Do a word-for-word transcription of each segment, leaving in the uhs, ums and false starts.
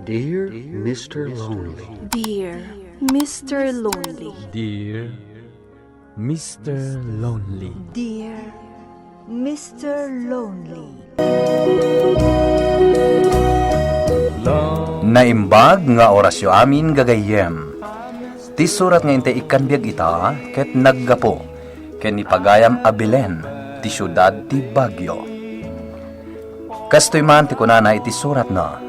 Dear Mister Lonely. Dear Mister Lonely. Dear Mister Lonely. Dear Mister Lonely. Naimbag nga orasyo amin, gagayyem. Ti surat nga intay ikkan biag ita ket naggapu ken ni pagayam a Belen ti siudad ti Baguio. Kastoy man ti kunana iti suratna,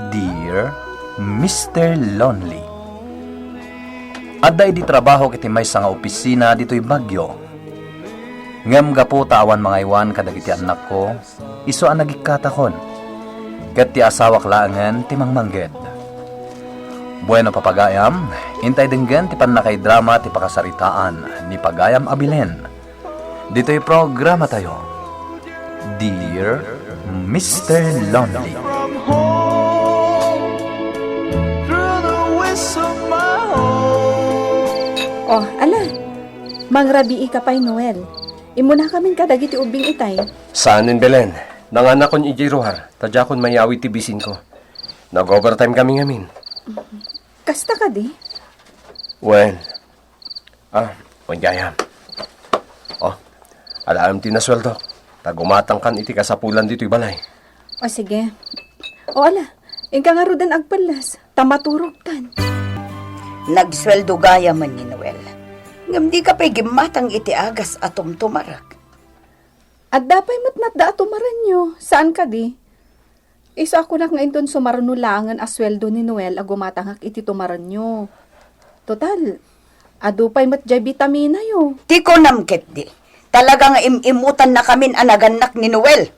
"Dear Mister Lonely, adda idi trabahok iti maysa nga opisina ditoy Baguio. Ngem gapu ta awan mangaywan kadagiti annakko, isu a nagikkatakon, ket ti asawak laengen ti mangmangged." Bueno, papagayam, intay denggen ti pannakaidrama ti pakasaritaan ni pagayam a Belen ditoy programatayo, Dear Mister Lonely. Oh, ala. Mangrabii ka pay, Noel. Immunakamin kadagiti ubbing itay. Saanen, Belen. Nanganakon idiay ruar, ta diakon mayawid ti bisinko. Nag-overtime kami ngamin. Kasta kadi? Wen. Ah, wen gayam. Oh, alaem ti nasueldo. Ta gumatangkan iti kasapulan ditoy balay. O, sige. O, ala, inka ngaruden agpellas, ta maturogkan. Nagsueldo gayamen ni Noel. Ngem dika pay gimmatang iti agas a tumtumarek. Adda pay met natda a tumarenyo, saan kadi? Isu a kunak nga inton sumaruno laengen a sueldo ni Noel a gumatangak iti tumarenyo. Total, adu pay met jay bitaminayo. Ti kunam ketdi, talaga nga im-immutannakamin a nagannak ni Noel.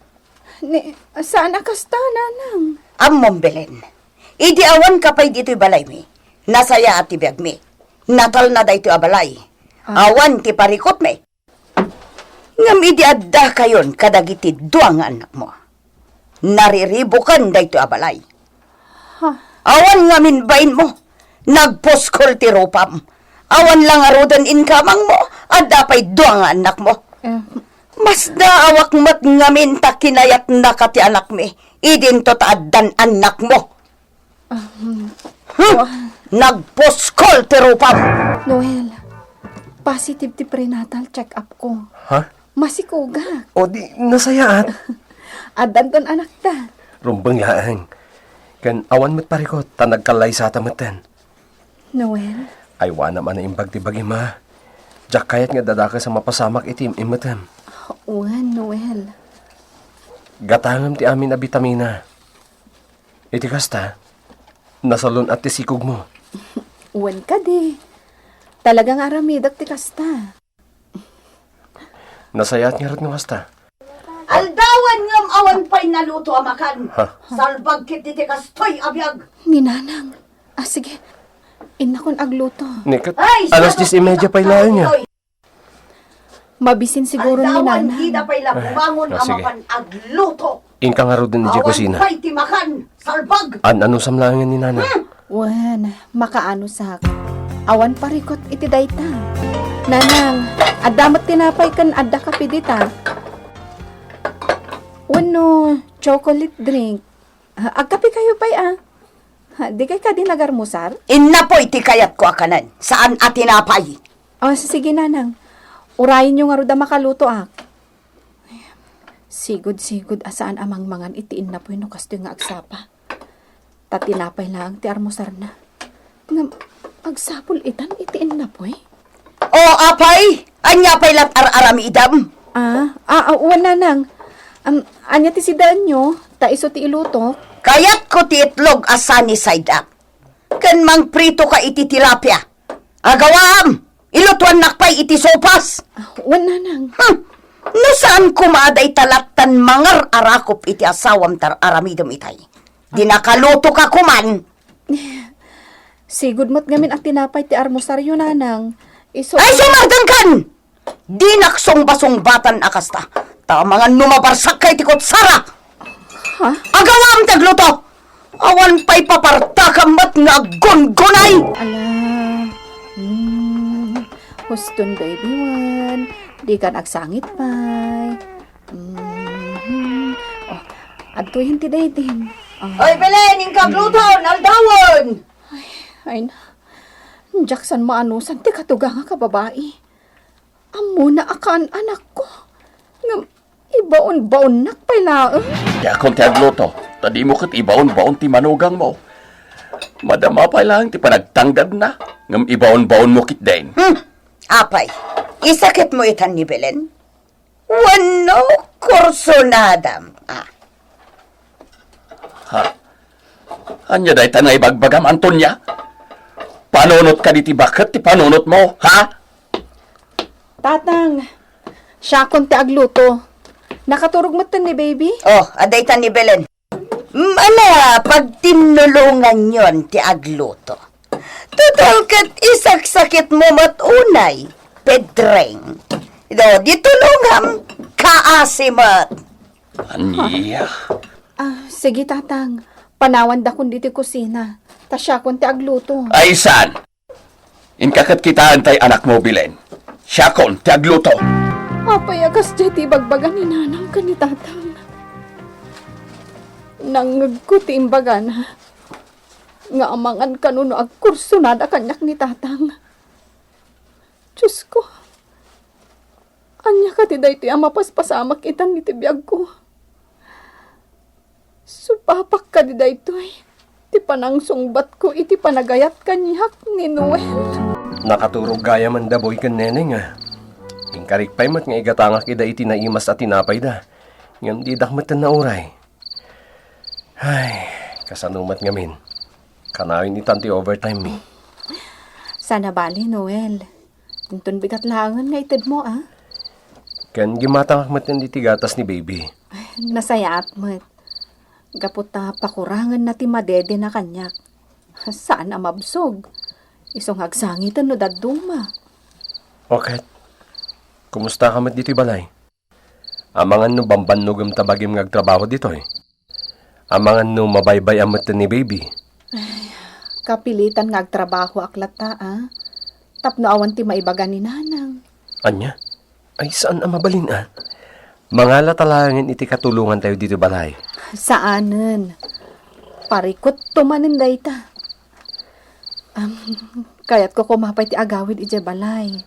Ni, saan a kasta, Nanang? Ammom, Belen. Idi awanka pay ditoy balaymi, nasayaat ti biagmi. Natalna daytoy a balay. Ah. Awan ti parikutmi. Ngem idi addakayon kadagiti dua nga annakmo, nariribukan daytoy a balay. Ha? Awan ngamin bainmo, nagpuskol ti rupam. Awan la ngaruden inkamangmo, adda pay dua nga annakmo. Eh. Masdaawak met ngamin ta kinayatnaka ti anakmi, idinto ta addan annakmo. Ah, hmm. Hmm! Wa- Nagpuskol ti rupam! Noel, positive ti prenatal check-up ko. Ha? Masikogak. O di, nasayaat. Addanton anakta. Rumbeng laeng. Ken awan met parikut, ta nagkallaysata metten. Noel? Aywanam a naimbag ti bagim, a. Diak kayat nga dadakes a mapasamak iti im-immetem. Wen, Noel. Gatangem ti amin a bitamina. Iti kasta, nasalun-at ti sikogmo. Wen kadi. Talaga nga aramidek ti kasta. Nasayaat ngarud nga kasta. Aldawen ngem awan pay naluto a makan. Ha? Salbag ketdi ti kastoy a biag. Ni Nanang. Ah, sige. Innakon agluto. Ni ket, ay, alas dies y media pay laeng nia. Mabisin siguro ni Nanang. Aldawen ida pay la bumangon a mapan agluto. Inka ngaruden idiay kusina. Awan pay ti makan, salbag. An-anusam laengen ni Nanang. Hmm. Wen, makaanusak. Awan parikut iti dayta. Nanang, adda met tinapay ken adda kape dita. Wenno chocolate drink. Ah, agkapekayo pay, a. Ha, dikay kadi nagarmusar? Innapoy ti kayatko a kanen, saan a tinapay. O, sige, Nanang. Urayenyo ngarud a makalutoak. Sigud-sigud a saan a mangmangan iti innapoy no kastoy nga agsapa. Ta tinapay laeng ti armusarna. Ngem, agsapul itan iti innapoy? O, apay, ania pay lat ar-aramidem? Ah, ah, ah, wen, Nanang. Am, ania ti sidaenyo? Ta isu ti ilutok. Kayatko ti itlog a sunny side up. Ken mangpritoka iti tilapia. Agawaam, ilutuannak pay iti sopas. Ah, wen, Nanang. Hmm. No saan koma a dayta lattan mangar-arakop iti asawam ta ar-aramidem itay. Di nakalutoka koman. Sigud met ngamin a tinapay ti armusaryo, Nanang. Isu- Ay, sumardengkan! Dinak sungbasungbatan a kasta. Ta amangan no mabarsakka iti kutsara. Ha? Agawaam ti agluto! Awan pay papartakam met nga aggungunay! Ala. Hmm. Huston, baby one. Dikan agsangit pay. Hmm. O, adtoyen ti daydin. Oy, Belen, inka agluto, naldawen! Ay, ay na. Diak san maanusan ti katugangak a babai. Ammona a kaan-anakko. Ngem ibaon-baonnak pay laeng. Diakon ti agluto, ta dimo ket ibaon-baon ti manugangmo. Madama pay laeng ti panagtanggadna, ngem ibaon-baonmo ketdin. Hmm. Apay, isakitmo itan ni Belen? Wenno kursunadam, a? Ha? Ania dayta nga ibagbagam, Antonia? Panunotka diti baket ti panunotmo, ha? Tatang, siakon ti agluto. Nakaturog metten ni baby? Oh, adda itan ni Belen. Mala, pagtinnulonganyon ti agluto. Total ket isaksakitmo met unay, Pedreng. Do, di tulongam, kaasi met. Ania? Ah, sige, Tatang. Panawandakon ditoy kusina. Ta siakon ti agluto. Ay, saan? Inka ket kitaen tay anakmo, Belen. Siakon ti agluto. Apay a kasdiay ti ibagbaga ni Nanang ken ni Tatang? Nangngegko ti imbagana nga amangan kano no agkursunada kaniak ni Tatang. Diosko, ania kadi daytoy a mapaspasamak itan iti biagko? Supapak kadi daytoy ti panangsungbatko iti panagayat kaniak ni Noel? Nakaturog gayam da Boy ken Neneng, a. Inkarik pay met nga igatangak ida iti naimas a tinapayda, ngem didak metten nauray. Ay, kasano met ngamin? Kanayon itan ti overtime mi. Saan a bale, Noel. Inton bigat laengen nga itedmo, a? Ken gimmatangak met iti gatas ni baby. Nasayaat met. Gapu ta pakurangenna ti madedena kaniak. Saan a mabsog. Isu nga agsangiten no dadduma. O ket, kumusta ka met ditoy balay? Amangan no bambannogem ta bagim nga agtrabaho ditoy. Amangan no mabaybay-am metten ni baby. Ay, kapilitan nga agtrabahoak latta, a. Tapno awan ti maibaga ni Nanang. Ania? Ay, saan a mabalin, a. Mangala ta laengen iti katulongantayo ditoy balay. Saanen. Parikutto manen dayta. Am, kayatko koma pay ti agawid idiay balay.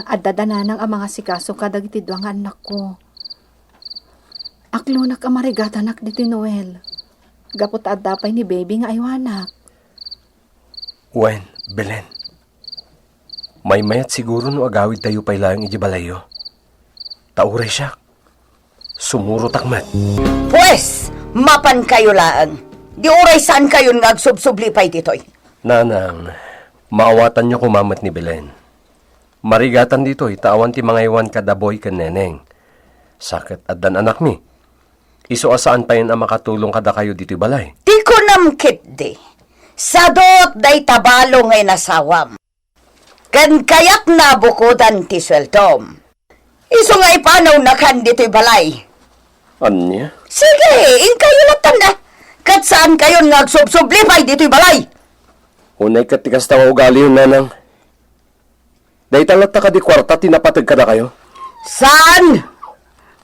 Adda da Nanang a mangasikaso kadagiti dua nga annakko. Aklonak a marigatanak ditoy Noel, gapu ta adda pay ni baby nga aywanak. Wen, Belen, maymayat siguro no agawidtayo pay laeng idiay balayyo. Ta uray siak, sumurotak met. Pues, mapankayo laeng. Di uray saankayon nga agsubsubli pay ditoy. Nanang, maawatanyo koma met ni Belen. Marigatan ditoy ta awan ti mangaywan kada Boy ken Neneng. Sa ket addan anakmi. Isu a saan payen a makatulong kadakayo ditoy balay. Ti kunam ketdi, sadot dayta balo nga inasawam. Ken kayatna bukodan ti sueldom. Isu nga ipanawnakan ditoy balay. Ania? Sige, inkayo lattan da. Ket saankayon nga agsubsubli pay ditoy balay. Unay ket ti kasta nga ugaliyon, Nanang. Dayta latta kadi kuarta ti napateg kadakayo? Saan?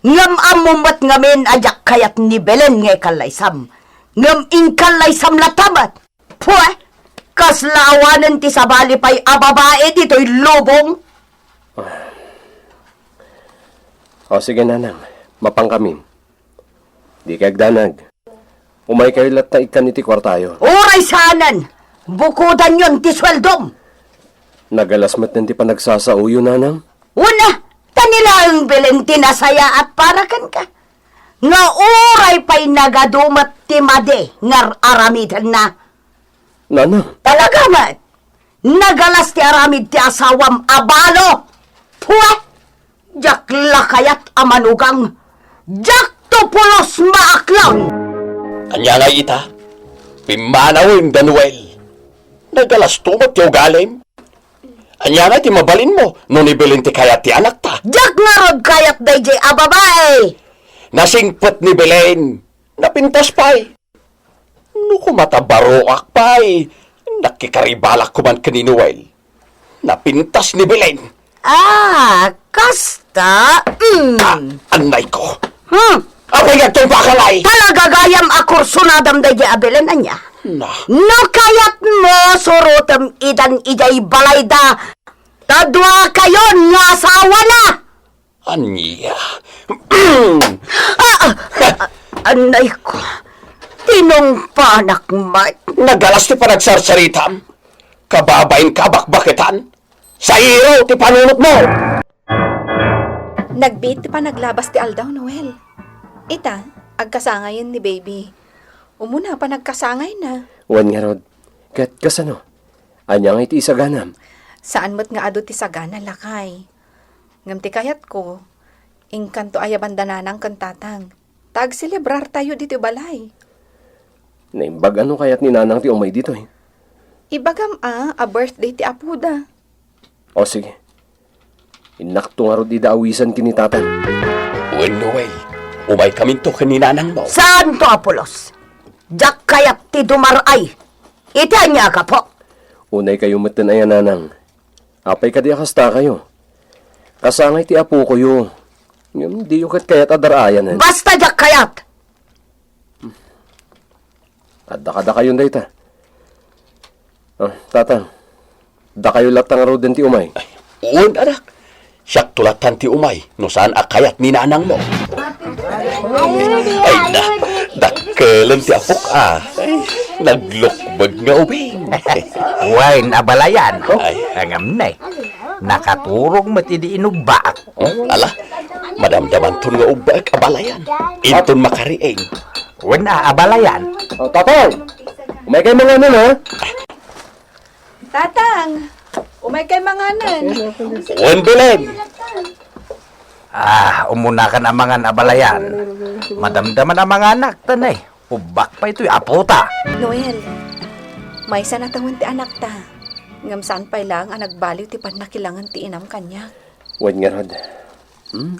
Ngem ammom met ngamin a diak kayat ni Belen nga ikallaysam. Ngem inkallaysam latta met. Pue! Kasla awanen ti sabali pay a babai ditoy lubong. O, sige, Nanang. Mapankamin. Dikay agdanag. Umaykayo latta ikkan iti kuartayo. Uray saanen! Bukodanyon ti sueldom! Nagalas met ti panagsasaoyo, Nanang? Una, ta ni laeng Belen ti nasayaat para kenka. Nga uray pay nagadu met ti madi nga ar-aramidenna. Nanang. Talaga met, nagalas ti aramid ti asawam a balo. Pue! Diak la kayat a manugang. Diakto pulos maaklon. Ania ngay ita? Pimmanawem da Noel. Nagalasto met ti ugalim. Ania ngay ti mabalinmo no ni Belen ti kayat ti anakta? Diak ngarud kayat daydiay a babai. Nasingpet ni Belen. Napintas pay. No koma ta baroak pay, nakikaribalak koman ken ni Noel. Napintas ni Belen. Ah, kasta? Mm. Ah, annay ko. Hmm. Apay nga agtungpakangay? Talaga gayam a kursunadam daydiay a Belen, ania? Na. No kayatmo, surotem idan idiay balayda. Ta duakayon nga asawana. Ania? Ah, ah, ah, anay ko. Tinungpanak met. Nagalas ti panagsarsaritam. Kababain ka a bakbaketan. Sairo ti panunotmo. Nagbiit ti panaglabas ti aldaw, Noel. Ita, agkasangayen ni baby. Umuna, panagkasangayna. Wen ngarud, ket kasano? Ania nga iti isaganam? Saan met nga adu ti sagana, lakay. Ngem ti kayatko, inkanto a yaban da nanang ken tatang. Ta agselebrartayo ditoy balay. Naimbag a no kayat ni nanang ti umay ditoy. Ibagam a, a birthday ti apoda. O sige. Innakto ngarud ida awisan ken ni tatang. Wen, Noel, umaykaminto ken ni nanangmo. Saanto a pulos? Diak kayat ti dumar-ay. Iti ania a gapu? Unaykayo metten aya, nanang? Apay kadi a kastakayo? Kasangay ti apokoyo. Ngem diyo ket kayat a dar-ayanen. Basta diak kayat! Adda kadakayon dayta. Ah, tatang, dakayo latta ngaruden ti umay. Ay, wen, anak. Siakto lattan ti umay, no saan a kayat ni nanangmo. Ay na, dakkelen ti apok, a. Ay, naglukbeg nga ubing. Wen, abalayan. Ay. Ngem ne, nakaturog met idi inubbaak. Oh, ala, madamdamanton nga ubbaek, abalayan. Inton makariing. Wen a, abalayan. Oh, tatang! Umaykay manganen, ha? Tatang! Umaykay manganen. Wen, Belen! Ah, umunakan a mangan, abalayan. Madamdaman a manganak, ta ne, ubbak pay toy apota. Noel, maysa natawen ti anakta. Ngem saan pay laeng a nagbaliw ti pannakilangen ti inam kaniak. Wen ngarud. Hmm?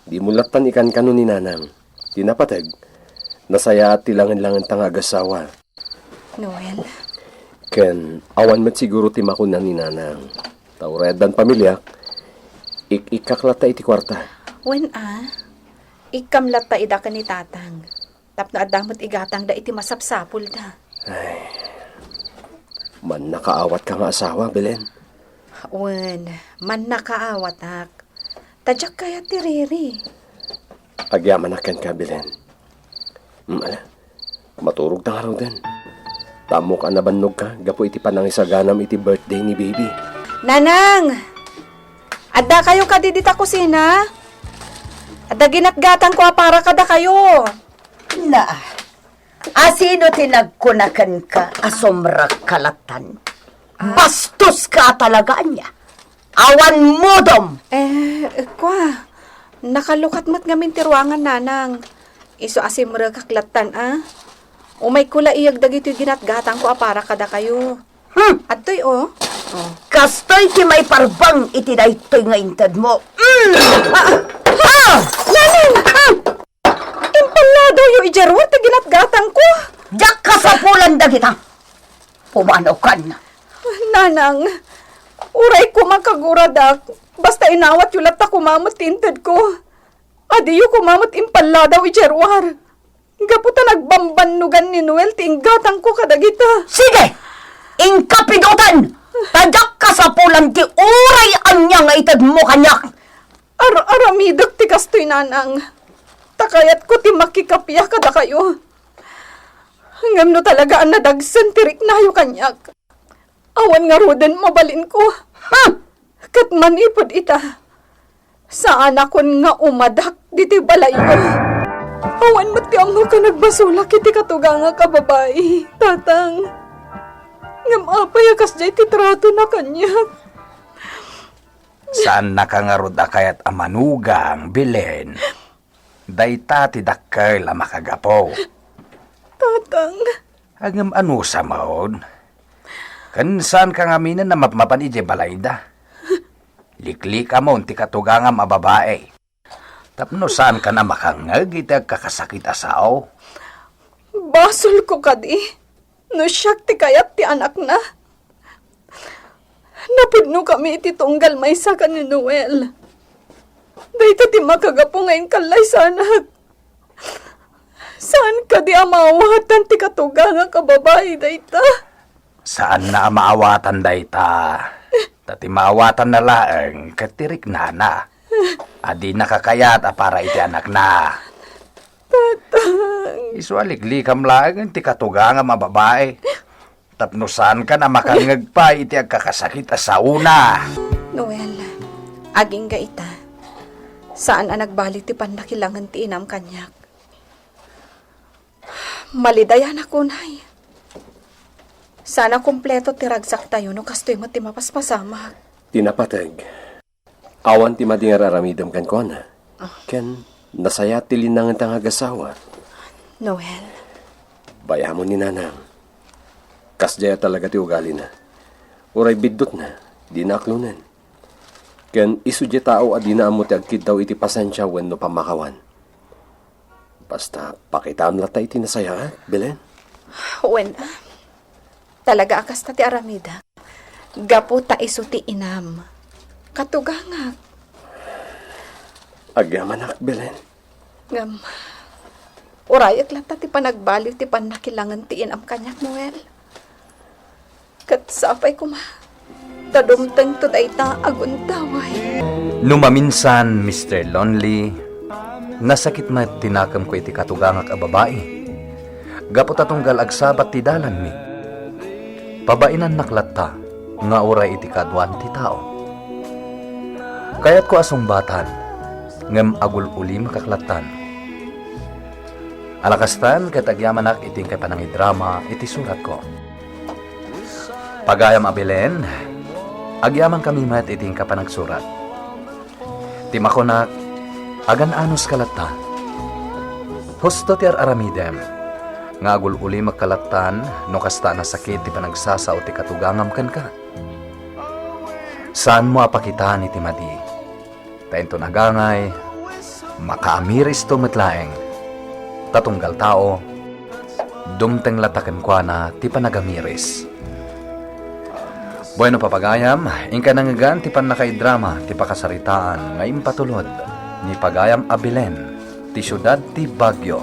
Dimo lattan ikankano ni nanang. Ti napateg, nasayaat ti langenlangenta nga agasawa. Noel. Ken awan met siguro ti makuna ni nanang. Ta uray addan pamiliak, ik-ikkak latta iti kuarta. Wen a, ikkam latta ida ken ni tatang. Tapno adda met igatangda iti masapsapulda. Ay, mannakaawatka nga asawa, Belen. Wen, mannakaawatak. Ta diak kayat ti riri. Agyamanak kenka, Belen. Mm, ala, maturogta ngaruden. Ta ammok a nabannogka gapu iti panangisaganam iti birthday ni baby. Nanang! Addakayo kadi dita kusina? Adda ginatgatangko a para kadakayo. Na, asino ti nagkuna kenka a sumrekka lattan? Ah. Bastoska a talaga, ania? Awan modom! Eh, kua, nakalukat met ngamin ti ruangan, nanang. Isu a simrekak lattan, a. Umayko la iyeg dagitoy ginatgatangko a para kadakayo. Hmm. Adtoy, o. O. Kastoy ti maiparbeng iti daytoy nga intedmo. Hmm. Ah, ah, nanang! Ah! Impalladawyo idiay ruar ti ginatgatangko. Diak kasapulan dagita. Pumanokan. Nanang, uray koma kaguradak, basta inawatyo latta koma met ti intedko. Adiyo koma met impalladaw idiay ruar. Gapu ta nagbambannogan ni Noel ti inggatangko kadagita. Sige! Inka pidoten! Ta diak kasapulan ti uray ania nga itedmo kaniak. Ar-aramidek ti kastoy, nanang. Ta kayatko ti makikappia kadakayo. Ngem no talaga a nadagsen ti riknayo kaniak, awan ngaruden mabalinko. Ha! Ket manipud ita, saanakon nga umadak ditoy balayyo. Awan met ti ammok a nagbasolak iti katugangak a babai, tatang. Ngem apay a kasdiay ti tratona kaniak? Saannaka ngarud a kayat a manugang, Belen. Dayta ti dakkel a makagapu. Tatang. Ngem anusam, ken saanka ngaminen a mapmapan idiay balayda. Liklikamon ti katugangam a babai. Tapno saankan a makangngeg iti agkakasakit a sao. Basolko kadi no siak ti kayat ti anakna? Napudnokami iti tunggal maysa ken ni Noel. Dayta ti makagapu nga inkallaysanak. Saan kadi a maawatan ti katugangak a babai dayta? Saanna a maawatan dayta. Ta ti maawatanna laeng ket ti riknana. A dinaka kayat a para iti anakna. Tatang. Isu a liklikam laeng ti katugangam a babai. Tapno saankan a makangngeg pay iti agkakasakit a saona. Noel, agingga ita. Saan a nagbali ti pannakilangen ti inam kaniak. Malidayanak unay. Sana kompleto ti ragsaktayo no kastoy met ti mapaspasamak. Ti napateg, awan ti madi nga ar-aramidem kenkuana. Ah. Ken nasayaat ti linnangenta nga agasawa. Noel. Bay-amon ni nanang. Kasdiay a talaga ti ugalina. Uray biddutna, dina aklonen. Ken isu diay tao a dina ammo ti agkiddaw iti pasensia wenno pammakawan. Basta, pakitaam latta iti nasayaat, Belen. Wen, ah. Talaga a kasta ti aramida. Gapu ta isu ti inam. Katugangak. Agyamanak, Belen. Ngem, urayek latta ti panagbaliw ti pannakilangen ti inam kaniak, Noel. Ket sapay koma, ta dumtengto dayta a gundaway. No maminsan, Mister Lonely, nasakit met ti nakemko iti katugangak a babai. Gapu ta tunggal agsabat ti dalanmi, pabainannak latta nga uray iti kaduan ti tao. Kayatko a sungbatan, ngem agul-ulimek lattan. Ala kastan ket agyamanak iti inkay panangidrama iti suratko. Pagayam a Belen, agyamankami met iti inka panagsurat. Ti makunak, agan-anos ka latta. Husto ti ar-aramidem, nga agul-ulimek ka lattan no kasta a nasakit ti panagsasao ti katugangam kenka. Saanmo a pakitaan iti madi. Ta inton agangay, makaamiristo met laeng. Ta tunggal tao, dumteng latta kenkuana ti panagamiris. Bueno, papagayam, inka nangngegan ti pannakaidrama ti pakasaritaan nga impatulod ni pagayam a Belen ti siudad ti Baguio.